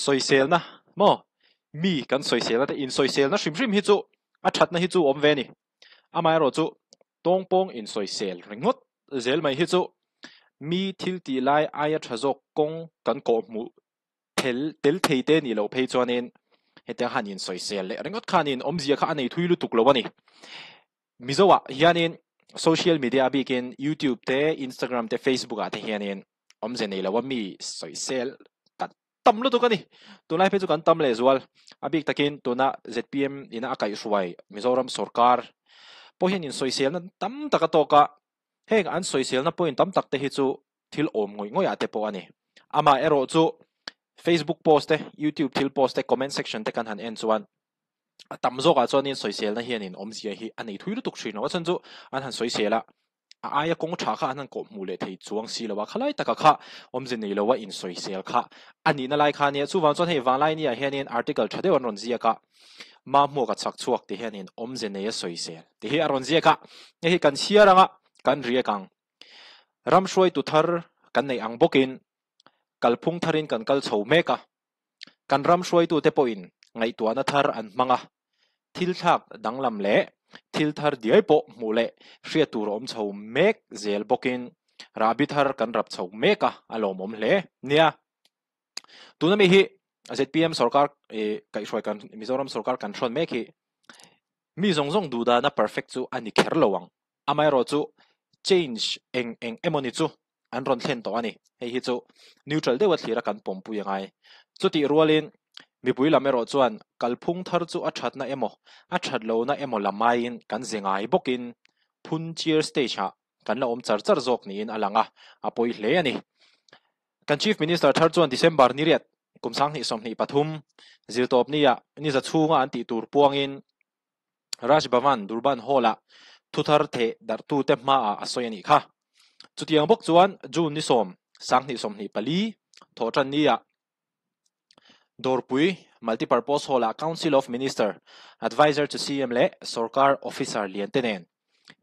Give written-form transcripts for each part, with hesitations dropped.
Sawiselna maw? Mi kan sawiselna te insawiselna hrim hrim hi chu a thatna hi chu awm ve a ni. Amaherawh chu tawngpawng insawisel ringawt zel mai hi chu mi thil tih lai aia tha zawk kawng kan kawhhmuh thel tel thei te nih loh phei chuanin hetiang han insawisel leh ringawt khanin awmzia kha a nei thui lutuk lo a ni. Mizoah hianin social media a bikin YouTube te, Instagram te, Facebook ah te hianin awmze nei lo a mi sawisel kan tam lutuk a ni. Tunlai phei chu kan tam lehzual. A bik takin tuna zpm ina a kaihhruai Mizoram sorkar pawh hian insawiselna tam tak a tawk a, heng an sawiselna point tam tak te hi chu thil awm ngawih ngawih ah te pawh a ni. Amah erawh chu Facebook post te, YouTube thil post te, comment section te kan han en chuan a tam zawkah chuanin sawiselna hianin awmzia hi a nei thui lutuk thin lo. A chhan chu an han sawisel a, a aia kawng tha kha an han kawh hmuh leh thei chuang si lo a, khalai taka kha awmze nei lo a insawisel kha a nihna lai kha a nia. Chuvang chuan hei vanglai nia hianin article tha deuh an rawn ziak a, Mahmuaka chak chhuak ti hianin awmze nei a sawisel tih hi a rawn ziak a, hei hi kan chhiar anga kan riak ang. Ram hruaitu thar kan neih ang bawkin kalphung tharin kan kal chho mek a, Kan ram hruaitute pawhin ngaihtuahna thar an hmang a, thil thlak danglam leh thil thar diai pawh hmuh leh hriat tur a awm chho mek zel bawkin rahbi thar kan rap chho mek a, a lawmawm hle nia. Tuna mi hi zpm sorkar kaihhruai kan Mizoram sorkar kan hrawn mek hi mi zawng zawng duhdana perfect chu a ni kher lo ang. Amaherawh chu change eng eng emaw ni chu an rawn thlen tawh a ni. Hei hi chu neutral deuha thlira kan pawmpui a ngai. Chutih rualin mipui lam erawh chuan kalphung thar chu a thatna emaw a that lohna emaw la maiin kan ze ngai bawkin phun chiar stage ah kan la awm char char zawk niin a lang a, a pawi hle a ni. Kan Chief Minister thar chuan December ni riat kum 2023 zirtawpni ah niza chhunga an tih tur puangin Raj Bhavan Durban Hall-ah thuthar theh darhtute hmaah a sawi a nih kha. Chutiang bawk chuan June ni sawm, 2024, thawhtan niah Dawrpui Multipurpose Hall-ah Council of Minister, Adviser to CM leh Sorkar Officer liante nen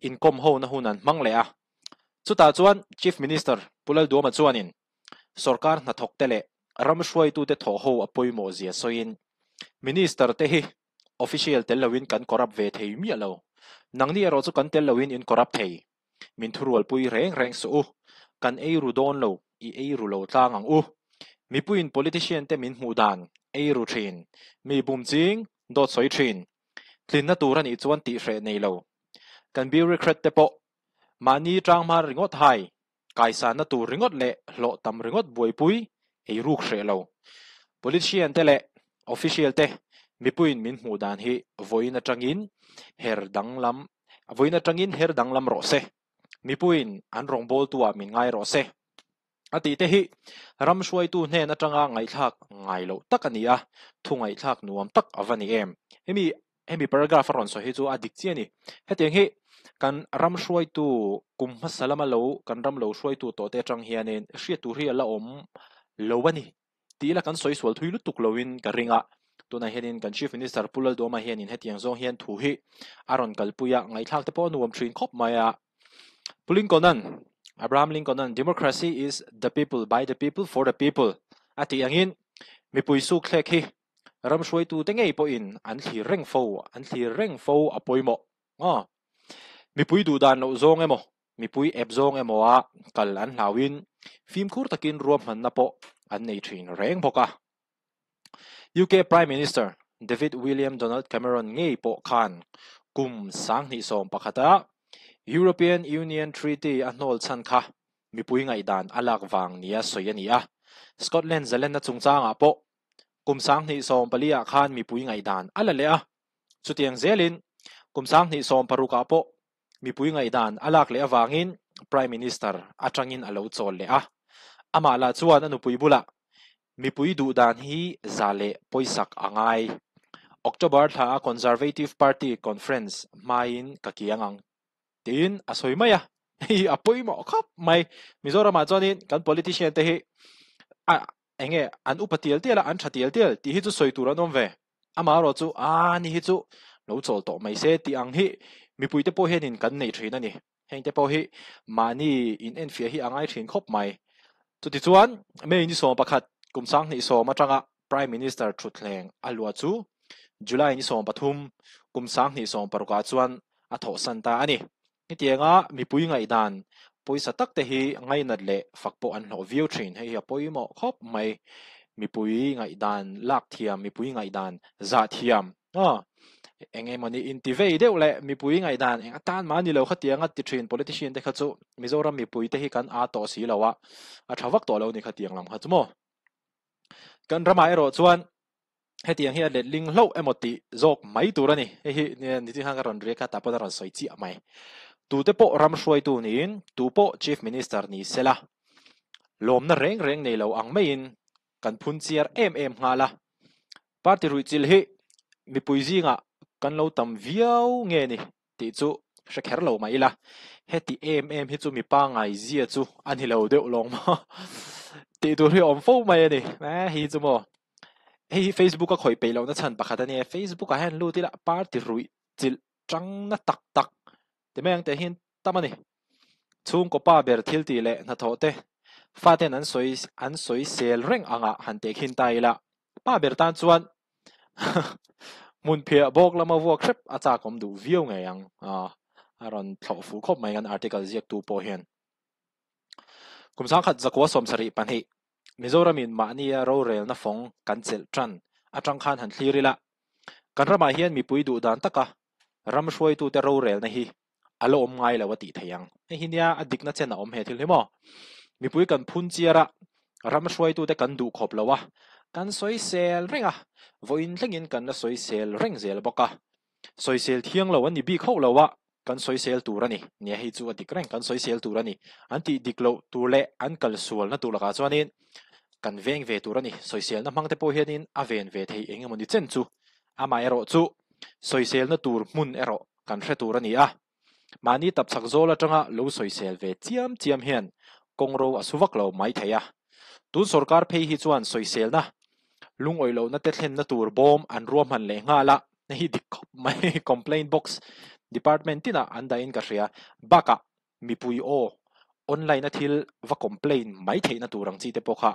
inkawm hona hun an hmang leh a. Chutah chuan Chief Minister Pu Lalduama chuanin sorkar hnathawkte leh ram hruaitute thawhho a pawimawh zia sawiin Minister te hi Official tel loin kan corrupt ve thei miah lo. Nangni erawh chu kan tel loin in corrupt thei. Min thurualpui reng reng suh u. Kan ei ru dawn lo, i ei ru lo tlang ang u. Mipuiin politician te min hmuh dan, ei ru thin, mi bum ching, dawt sawi thin. Tlinna tur a nih chuan tih hreh nei lo. Kan bureaucrat te pawh mahni tanghma ringawt hai Kaisanna tur ringawt leh hlawh tam ringawt buaipui ei ruk hreh lo. Politician te leh official te mipuiin min hmuh dan hi vawiin atangin her danglam vawiin atangin her danglam rawh se. Mipuiin an rawngbawltu ah min ngai rawh se. A tih te hi ram hruaitu hnen atanga ngaihthlak ngai loh tak a ni a, thu ngaihthlak nuam tak a va ni em. Hemi Hemi paragraph a rawn sawi hi chu a dik chiah a ni. Hetiang hi kan ram hruaitu kum hmasa lama lo kan ram lo hruaitu tawh te atang hianin hriat tur hi a la awm lo a ni tih ila kan sawi sual thui lutuk loin ka ring a. Tunah hianin kan Chief Minister Pu Lalduama hianin hetiang zawng hian thu hi a rawn kalpui a, ngaihthlak te pawh a nuam thin khawp mai a. Pu Lincoln-a'n, Abraham Lincoln-a'n Democracy is the people, by the people, for the people a tih angin mipui sukthlek hi Ram hruaitute ngei pawhin an thlir reng fo, an thlir reng fo a pawimawh. Aw. Mipui duh dan loh zawng emaw, mipui ep zawng emaw a kal an hlauhin fimkhur takin ruahmanna pawh an nei thin reng bawk a. UK Prime Minister David William Donald Cameron ngei pawh khan kum 2011 a European Union Treaty a hnawl chhan kha mipui ngaihdan a lak vang nia sawi a ni a. Scotland zalenna chungchangah pawh Kum 2014 ah khan mipui ngaihdan a la leh a, chutiang zelin kum 2016 ah pawh mipui ngaihdan a lak leh avangin Prime Minister atangin a lo chawl leh a. Amah lah chuan a nupui bulah mipui duhdan hi za leh pawisak a ngai. October thla a Conservative Party Conference hmain ka kiang ang tiin a sawi mai a, hei a pawimawh khawp mai. Mizoramah chuanin kan politician te hi a Eng nge an upa tial tial a, an tha tial tial tih hi chu sawi tur an awm ve. Amaherawh chu a ni hi chu lo chawl tawh mai se tih ang hi mipuite pawh hianin kan nei thin a ni. Hengte pawh hi mahni in enfiah hi a ngai thin khawp mai. Chutichuan May ni 11 kum 20 atanga. Prime Minister thutthleng a luah chu July ni 13, kum 2016 ah chuan a thawhsan ta a ni. Hetianga mipui ngaihdan pawisa tak te hi ngainat leh fak pawh an hlawh viau thin. Hei hi a pawimawh khawp mai. Mipui ngaihdan lak thiam, mipui ngaihdan zah thiam. Aw, eng emawni inti vei deuh leh mipui ngaihdan eng atan mah a ni lo khatianga ti thin politician te kha chu Mizoram mipui te hi kan aa tawh si lo a, a tha vak tawh lo ni khatiang lam kha chu maw. Kan ramah erawh chuan hetiang hi a letling hlauh emaw tih zawk mai tur a ni. Hei hi nichin khan ka rawn riak a, tah pawh a rawn sawi chiah mai. Tute pawh ram hruaitu niin, tu pawh Chief Minister ni sela, lawmna reng reng nei lo ang maiin kan phun chiar em em nghal a. Party ruihchilh hi mipui zingah kan lo tam viau nge ni tih chu hre kher lo mah ila, heti em em hi chu mi pangngai zia chu a ni lo deuh lawng maw tih tur hi a awm fo mai a ni. Eh hi chu maw hei hi Facebook a khawih peih lohna chhan pakhat a nia, Facebook ah hian lut ila party ruih chilh tang na tak tak ti mai ang teh hian tam a ni. Chhungkaw pa ber thil tih leh hnathawh te faten an sawi an sawi sel reng angah han tehkhin ta ila, pa ber tan chuan Hmunphiah bawk lama vuak hrep a chak awm duh viau ngei ang a rawn thlawh fuh khawp mai kan article ziaktu pawh hian. Kum sangkhat zakua 72 Mizoramin mahnia rorelna fawng kan chelh tan atang khan han thlir ila, kan ramah hian mipui duh dan taka ram hruaitute rorelna hi a la awm ngai lo a tih theih ang. Hei hi nia a dikna chen a awm he thil hi maw? Mipui kan phun chiar a, ram hruaitute kan duh khawp lo a, kan sawisel reng a, vawiin thlengin kan la sawisel reng zel bawk a. Sawisel thiang lo an ni bik hauh lo a, kan sawisel tur a ni. Nia hei chu a dik reng, kan sawisel tur a ni. An tih dik loh tur leh an kal sualna tur lakah chuanin kan veng ve tur a ni. Sawiselna hmang te pawh hianin a ven ve thei eng emawni chen chu. Amaherawh chu sawiselna tur hmun erawh kan hre tur a ni a, mahni tapchhak zawl atanga lo sawisel ve chiam chiam hian kawngro a su vak lo mai thei a. Tun sorkar phei hi chuan sawiselna, lungawih lohna te thlenna tur bawm an ruahman leh nghal a, hei hi dik khawp mai, complaint box department tinah an dahin ka hria, bakah Mipui aw, online a thil va complain mai theihna tur ang chi te pawh kha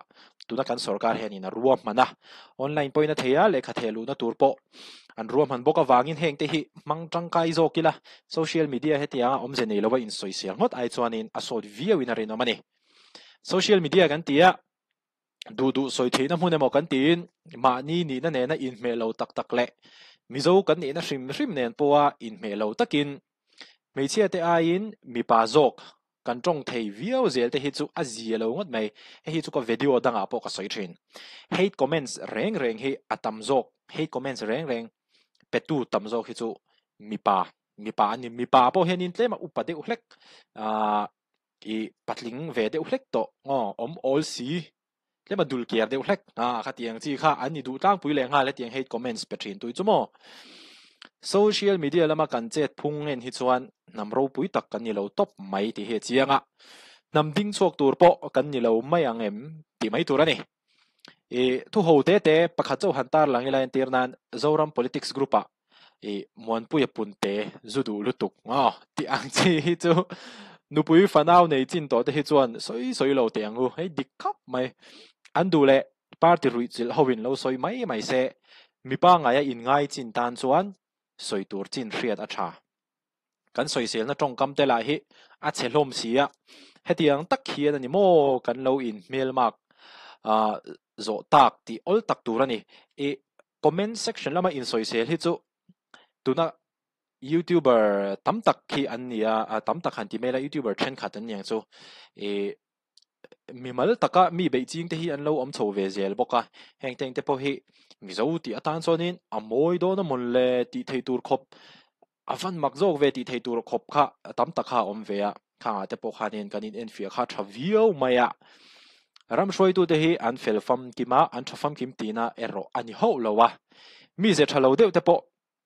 tuna kan sorkar hianin a ruahman a. Online pawhin a thei a, lehkha theh luhna tur pawh an ruahman bawk avangin heng te hi hmang tangkai zawk ila, social media hetianga awmze nei lova insawisel ngawt ai chuanin a sawt viauin a rinawm a ni. Social media kan ti a, duh duh sawi theihna hmun emaw kan tiin mahni nihna nena inhmeh lo tak tak leh Mizo kan nihna hrim hrim nen pawha inhmeh lo takin hmeichhia te aiin mipa zawk kan tawng thei viau zel te hi chu a zia lo ngawt mai. Hei hi chu ka video dangah pawh ka sawi thin. Hate comments reng reng hi a tam zawk, hate comments reng reng petu tam zawk hi chu mipa, mipa an ni. Mipa pawh hianin tlema upa deuh hlek aah I patling ve deuh hlek tawh aw awm awl si tlem a dul kiar deuh hlek a khatiang chi kha an ni duh tlangpui leh nghal hetiang hate comments pe thin tui chu maw. Social media lama kan chet phung en hi chuan hnam ropui tak kan ni lo tawp mai tih hi a chiang a, hnam ding chhuak tur pawh kan ni lo mai ang em tih mai tur a ni. I thu ho te te pakhat chauh han tar lang ila entir nan Zoram Politics Group ah i Muanpuia punte zu duh lutuk aw tih ang chi hi chu nupui fanau nei chin tawh te hi chuan sawi sawi lo teh ang u hei dik khawp mai an duh leh party ruih chilh ho in lo sawi mai mai se mipa ngaia inngai chin tan chuan sawi tur chin hriat a tha. Kan sawiselna tawngkam te lah hi a chhe hlawm si a, hetiang tak hian a ni maw kan lo in hmelmak zawh tak tih awl tak tur a ni. I comment section lama insawisel hi chu tuna youtuber tam tak hi an ni a, tam tak han ti mai ila youtuber thenkhat an ni ang chu. I mimal taka mi beih ching te hi an lo awm chho ve zel bawk a, heng te engte pawh hi Mizo tih atan chuanin a mawi dawn a mawn le tih theih tur khawp A van mak zawk ve tih thei tur khawp kha tam tak kha a awm ve a, khangah te pawh khanin kan in enfiah kha tha viau mai a. Ram hruaitute hi an fel famkim a, an tha famkim tihna erawh a ni hauh lo a. Mi ze tha lo deuh te pawh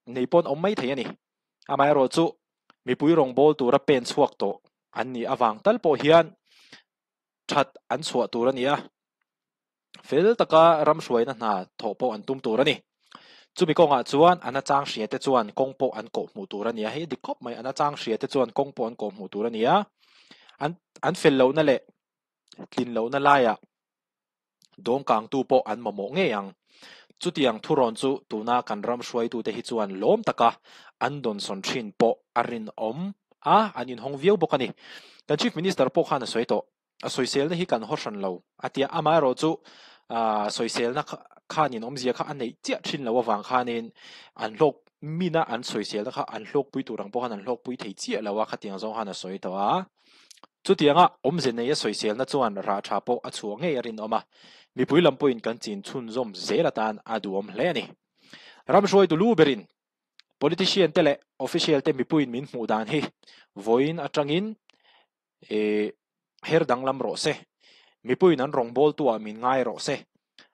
nei pawn awm mai thei a ni. Amaherawh chu mipui rawngbâwl tura pen chhuak tawh an nih avang tal pawh hian that an chhuah tur a ni a. Fel taka ram hruaina hna thawh pawh an tum tur a ni. Chumi kawngah chuan a nachang hria te chuan kawng pawh an kawh hmuh tur a ni a, hei a dik khawp mai, a nachang hria te chuan kawng pawh an kawh hmuh tur a ni a. An an fel lohna leh tlin lohna laiah dawngkangtu pawh an mamawh ngei ang. Chutiang thurawn chu tuna kan ram hruaitute hi chuan lawm taka an dawnsawn thin pawh a rinawm a, an inhawng viau bawk a ni. Kan Chief Minister pawh khan a sawi tawh. A sawiselna hi kan haw hran lo a tia, amaherawh chu sawiselna khanin awmzia kha a neih chiah thin lo avang khanin an hlawk mina an sawiselna kha an hlawkpui tur ang pawh khan an hlawkpui thei chiah lo a, khatiang zawng khan a sawi tawh a. Chutianga awmze nei a sawiselna chuan rah tha pawh a chhuah ngei a rinawm a, mipui lam pawhin kan chin chhunzawm zel atan a duhawm hle a ni. Ram hruaitu lu berin politician te leh official te mipuiin min hmuh dan hi vawiin atangin E, her danglam rawh se. Mipuiin an rawngbawltuah min ngai rawh se.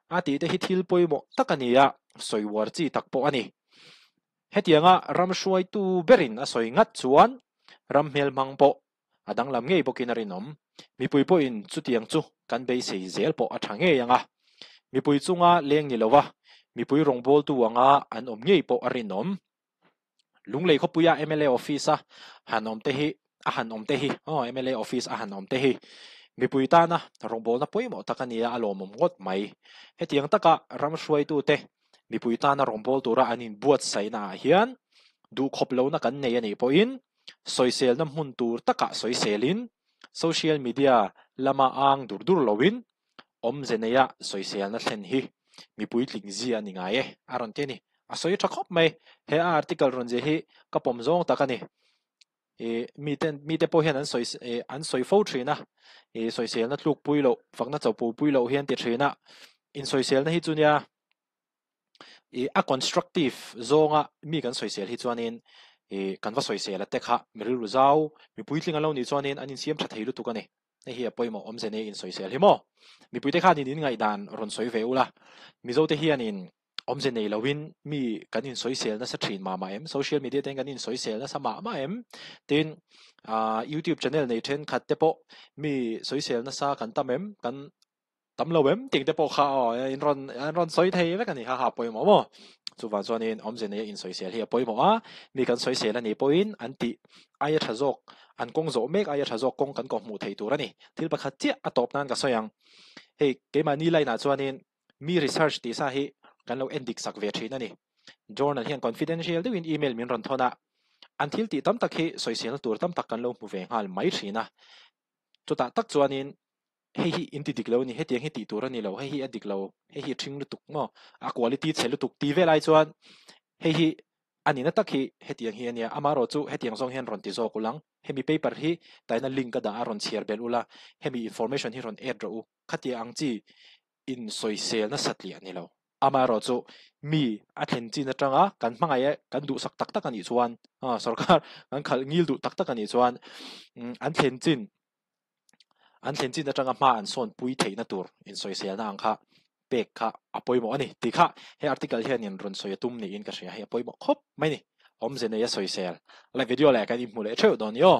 A tih te hi thil pawimawh tak a ni a, sawi uar chi tak pawh a ni. Hetianga ram hruaitu berin a sawi ngat chuan ram hmelhmang pawh a danglam ngei bawkin a rinawm. Mipui pawhin chutiang chu kan beisei zel pawh a tha ngei ang a. Mipui chunga leng ni lova mipui rawngbawltu anga an awm ngei pawh a rinawm. Lunglei khawpuia mla office a han awm te hi a han awm te hi aw mla office a han awm te hi mipui tana rawngbawlna pawimawh tak a nia a lawmawm ngawt mai. Hetiang taka ram hruaitute mipui tana rawngbâwl tura an inbuatsaihna ah hian duhkhawp lohna kan nei a nih pawhin sawiselna hmun tur takah sawiselin social media lama ang dur dur loin Awmze neia sawiselna thlen hi mipui tling zia a ni ngai e, a rawn ti a ni. A sawi tha khawp mai. He a article rawn zia hi ka pawm zawng tak a ni. Ih miten mite pawh hian an sawi ih an sawi fo thin a, ih sawiselna tluk pui loh, fakna cho pui pui loh hi an ti thin a. Insawiselna hi chu nia ih a constructive zawnga mi kan sawisel hi chuanin ih kan va sawisel a te kha mi rilru zau, mi puitling an lo nih chuanin an insiam tha thei lutuk a ni. Hei hi a pawimawh awmze nei insawisel hi maw? Mipuite khanin in ngaihdan rawn sawi ve ula, Mizote hianin awmze nei loin mi kan insawisel nasa thin mah mah em? Social media te hian kan insawisel nasa mah mah em? Tin, ah YouTube channel nei thenkhat te pawh mi sawisel nasa kan tam em? Kan Tam lo em ting te pawh kha aw in rawn an rawn sawi thei vek a ni kha kha a pawimawh maw? Chuvang chuanin awmze neia insawisel hi a pawimawh a, mi kan sawisel a nih pawhin an tih aia tha zawk, an kawng zawh mek aia tha zawk kawng kan kawhhmuh thei tur a ni. Thil pakhat chiah a tawp nan ka sawi ang. Hei keimahni line ah chuanin mi research tih sa hi kan lo en dik sak ve thin a ni. Journal hian confidential deuhin email min rawn thawn a, an thil tih tam tak hi sawiselna tur tam tak kan lo hmu ve nghal mai thin a. Chutah tak chuanin hei hi in ti dik lo a ni, hetiang hi tih tur a ni lo, hei hi a dik lo, hei hi a ṭhing lutuk maw, a quality chhe lutuk tih vel ai chuan hei hi a nihna tak hi hetiang hi a nia, amaherawh chu hetiang zawng hian rawn ti zawk ul ang, hemi paper hi taina link a dah a rawn chhiar belh ula, hemi information hi rawn add rawh u, khatia ang chi insawisel nasat leh a ni lo. Amaherawh chu mi a thlen chin atanga kan hmangaih e, kan duhsak tak tak a nih chuan, sorkar kan khalh ngil duh tak tak a nih chuan an thlen chin An thlen chin atanga hma an sawn pui theihna tur insawiselna ang kha pek kha a pawimawh a ni tih kha he article hianin rawn sawi a tum niin ka hria. Hei a pawimawh khawp mai ni. Awmze nei a sawisel. Like video leh kan inhmu leh theuh dawn ni aw.